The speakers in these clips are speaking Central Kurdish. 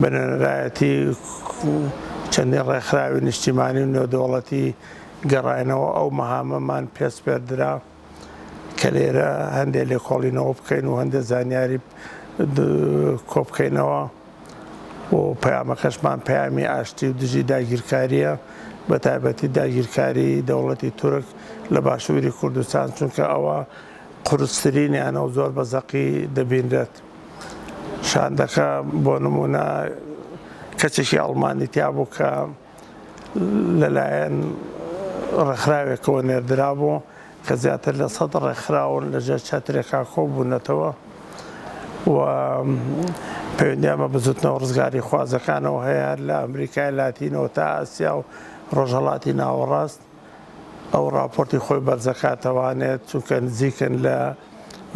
بە نوێنەرایەتی چەندین ڕێکخراوی نیشتیمانی و نێودەوڵەتی گەڕاینەوە، ئەو مەهامەمان پێ سپێردرا کە لێرە هەندێ لێکۆڵینەوە بکەین و هەندێ زانیاری کۆ بکەینەوە و پەیامەکەشمان پەیامی ئاشتی و دژی داگیرکارییە، بە تایبەتی داگیرکاری دەوڵەتی تورک لە باشووری کوردستان، چونکە ئەوە قورسترینیانە و زۆر بە زەقی دەبینرێت. شاندەکە بۆ نموونە کەسێکی ئەڵمانی تیا بوو کە لەلایەن ڕێکخراوێکەوە نێردرابوو کە زیاتر لە سەد ڕێکخراون لەژێر چەترێکا کۆبوونەتەوە و پەیوەندیان بە بزوتنەوە ڕزگاری خوازەکانەوە هەیە هەر لە ئەمریکای لاتینەوە تا ئاسیا و ڕۆژهەڵاتی ناوەڕاست. ئەو ڕاپۆرتی خۆی بەرزەکاتەوانێت چونکە نزیکن لە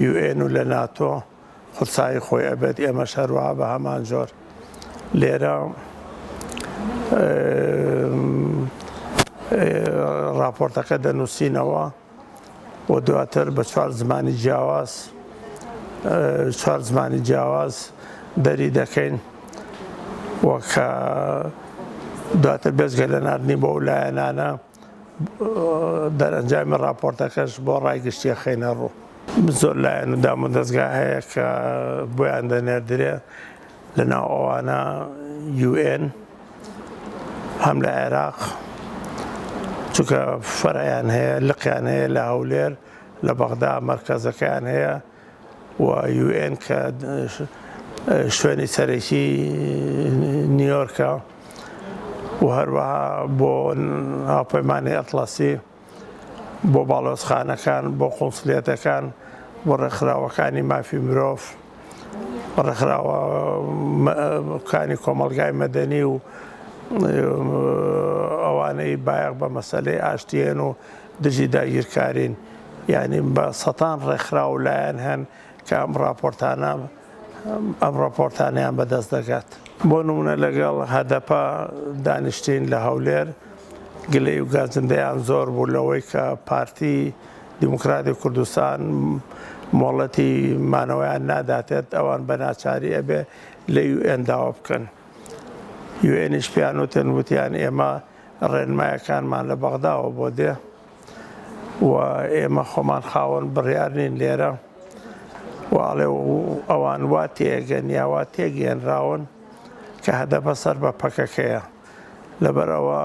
یوئێن و لە ناتۆ قورسایی خۆی ئەبێت ئێمەش هەروەها بە هەمان جۆر لێرە ڕاپۆرتەکە دەنووسینەوە و دواتر بە چوار زمانی جیاواز چوار زمانی جیاواز دەری دەکەین و کە دواتر بێجگە لە ناردنی بۆ ئەو لایەنانە دەرئەنجامی ڕاپۆرتەکەش بۆ ڕای گشتی ئەخەینە ڕوو. زۆر لایەن و دامودەزگا هەیە کە بۆیان دەنێردرێ لەناو ئەوانە یوئێن هەم لە عێراق چونکە فەرعیان هەیە لقیان هەیە لە هەولێر لە بەغدا مەرکەزەکەیان هەیە و یوئێن کە شوێنی سەرەکی نیویۆرکە و هەروەها بۆ هاوپەیمانی ئەتڵەسی بۆ باڵۆزخانەکان، بۆ قونسلیەتەکان، بۆ ڕێکخراوەکانی مافی مرۆڤ، ڕێکخراوەکانی کۆمەڵگای مەدەنی و ئەوانەی بایەخ بە مەسەلەی ئاشتییەن و دژی داگیرکارین. یانی بە سەتان ڕێکخراو و لایەن هەن کە ئەم ڕاپۆرتانە ئەم ڕاپۆرتانەیان بەدەست دەگات. بۆ نمونە لەگەڵ هەدەپە دانیشتین لە هەولێر، گلەی و گازندەیان زۆر بوو لەوەی کە پارتی دیموکراتی کوردستان مۆڵەتی مانەوەیان ناداتێت، ئەوان بە ناچاری ئەبێ لە یو ئێن داوا بکەن. یو ئێنیش پێیان وتن، وتیان ئێمە ڕێنمایەکانمان لە بەغداوە بۆ دێ و ئێمە خۆمان خاوەن بڕیار نین لێرە و ئەڵێ ئەوان وا تێگەن یا وا تێگەیەنراون کە هەدەپە سەر بە پەکەکەیە. لەبەرئەوە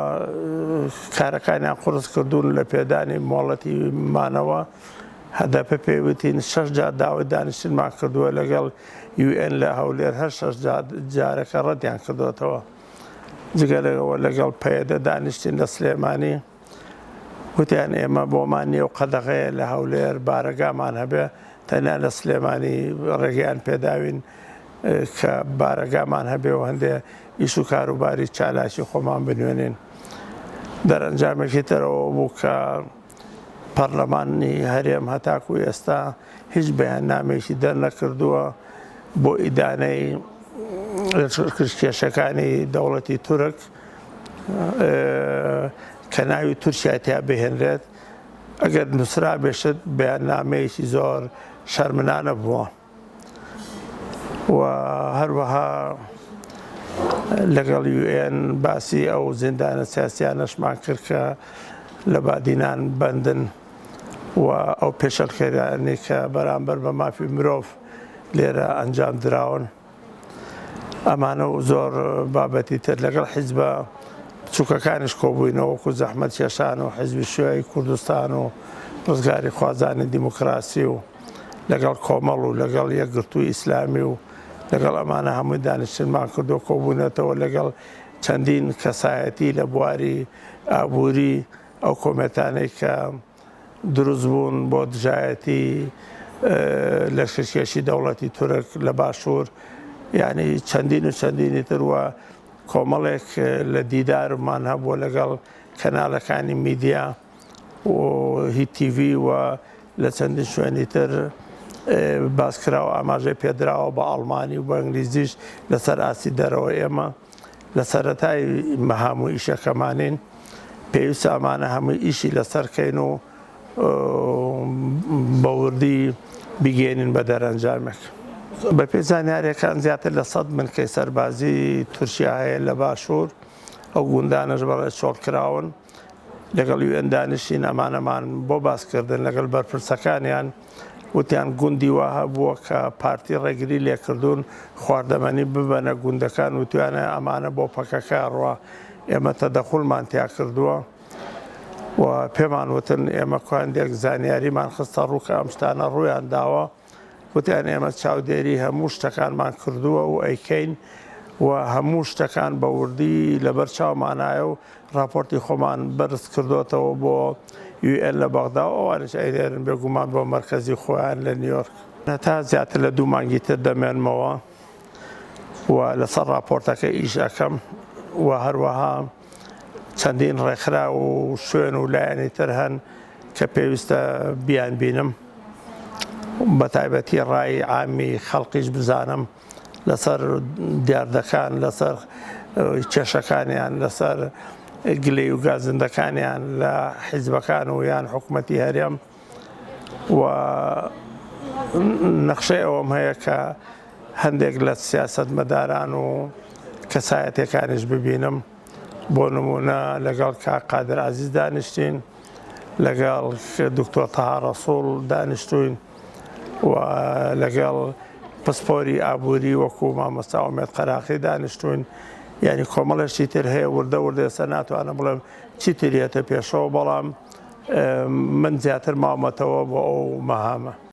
کارەکانیان قورس کردوون لە پێدانی مۆڵەتی مانەوە. هەدەپە پێی وتین شەش جار داوای دانیشتنمان کردووە لەگەڵ یو ئێن لە هەولێر هەر شەش جارەکە ڕەتیان کردووەتەوە. جگە لەوە لەگەڵ پەیەدە دانیشتین لە سلێمانی وتیان ئێمە بۆمان نییە و قەدەغەیە لە هەولێر بارەگامان هەبێ تەنیا لە سلێمانی ڕێگەیان پێداوین کە بارەگامان هەبێ و هەندێ ئیش و کاروباری چالاکی خۆمان بنوێنین. دەرەنجامێکی تر ئەوە بوو کە پەرلەمانی هەرێم هەتاکو ئێستا هیچ بەیاننامەیەکی دەرنەکردووە بۆ ئیدانەی کێشەکانی دەوڵەتی تورک کە ناوی تورکیای تیا بهێنرێت ئەگەر نووسرابێشت بەیاننامەیەکی زۆر شەرمنانە بووە. و هەروەها لەگەڵ یوئێن باسی ئەو زیندانە سیاسیانەشمان کرد کە لە بادینان بەندن و ئەو پێشەلکەرانی کە بەرامبەر بە مافی مرۆڤ لێرە ئەنجام دراون. ئەمانە و زۆر بابەتی تر لەگەڵ حیزبە بچووکەکانیش کۆبووینەوە وەکو زەحمەتکێشان و حیزبی شیوعی کوردستان و ڕزگاریخوازانی دیموکراسی و لەگەڵ کۆمەڵ و لەگەڵ یەکگرتووی ئیسلامی و لەگەڵ ئەمانە هەمووی دانیشتنمان کردو کۆبوونەتەوە لەگەڵ چەندین کەسایەتی لە بواری ئابووری ئەو کۆمێتانەی کە دروست بوون بۆ دژایەتی لەشکرکێشی دەوڵەتی تورک لە باشوور یعنی چەندین و چەندینی تر وە کۆمەڵێک لە دیدارمان هەبووە لەگەڵ کەنالەکانی میدیا و هی تیڤی و لە چەندین شوێنی تر باس کراوە ئاماژەی پێدراوە بە ئەڵمانی و بە ئینگلیزیش لەسەر ئاستی دەرەوە ئێمە لە سەرەتای مەهام و ئیشەکەمانین پێویستە ئەمانە هەمووی ئیشی لەسەر کەین و بە وردی بیگەێنین بە دەرەنجامێک. بەپێی زانیارییەکان زیاتر لە سەد بنکەی سەربازی تورکیا هەیە لە باشوور، ئەو گوندانەش بەڕێ چۆڵ کراون. لەگەڵ یوئێن دانیشتین ئەمانەمان بۆ باس کردن لەگەڵ بەرپرسەکانیان وتیان گوندی وا هەبووە کە پارتی ڕێگری لێکردوون خواردەمەنی ببەنە گوندەکان وتویانە ئەمانە بۆ پەکەکە ڕوا ئێمە تەدەخولمان تیا کردووە و پێمان وتن ئێمە کواندێک زانیاریمان خستە ڕوو کە ئەم شتانە ڕوویان داوە. وتیان ئێمە چاودێری هەموو شتەکانمان کردووە و ئەیکەین و هەموو شتەکان بە وردی لەبەر چاومانایە و راپۆرتی خۆمان بەرز کردۆتەوە بۆ یو ئێن لە بەغدا و ئەوانیش ئەینێرن بێگومان بۆ مەرکەزی خۆیان لە نیۆرک. هەتا زیاتر لە دوو مانگی تر دەمێنمەوە و لەسەر راپۆرتەکە ئیش ئەکەم و هەروەها چەندین ڕێکخراو و شوێن و لایەنی تر هەن کە پێویستە بیانبینم، بەتایبەتی ڕای عامی خەڵکیش بزانم لەسەر دیاردەکان، لەسەر کێشەکانیان، لەسەر گلەی و گازندەکانیان لە حیزبەکان و یان حکومەتی هەرێم و نەخشەی ئەوەم هەیە کە هەندێک لە سیاسەتمەداران و کەسایەتیەکانیش ببینم بۆ نمونە لەگەڵ کاک قادر عەزیز دانیشتین لەگەڵ دکتۆر تەها ڕەسوڵ دانیشتوین و لەگەڵ پسپۆری ئابووری وەکو مامۆستا ئومێد قەراخی دانیشتوین یعنی کۆمەڵێکی تر هەیە وردە وردە ئێستا ناتوانم بڵێم چی تر یەتە پێشەوە بەڵام من زیاتر ماومەتەوە بۆ ئەو مەهامە.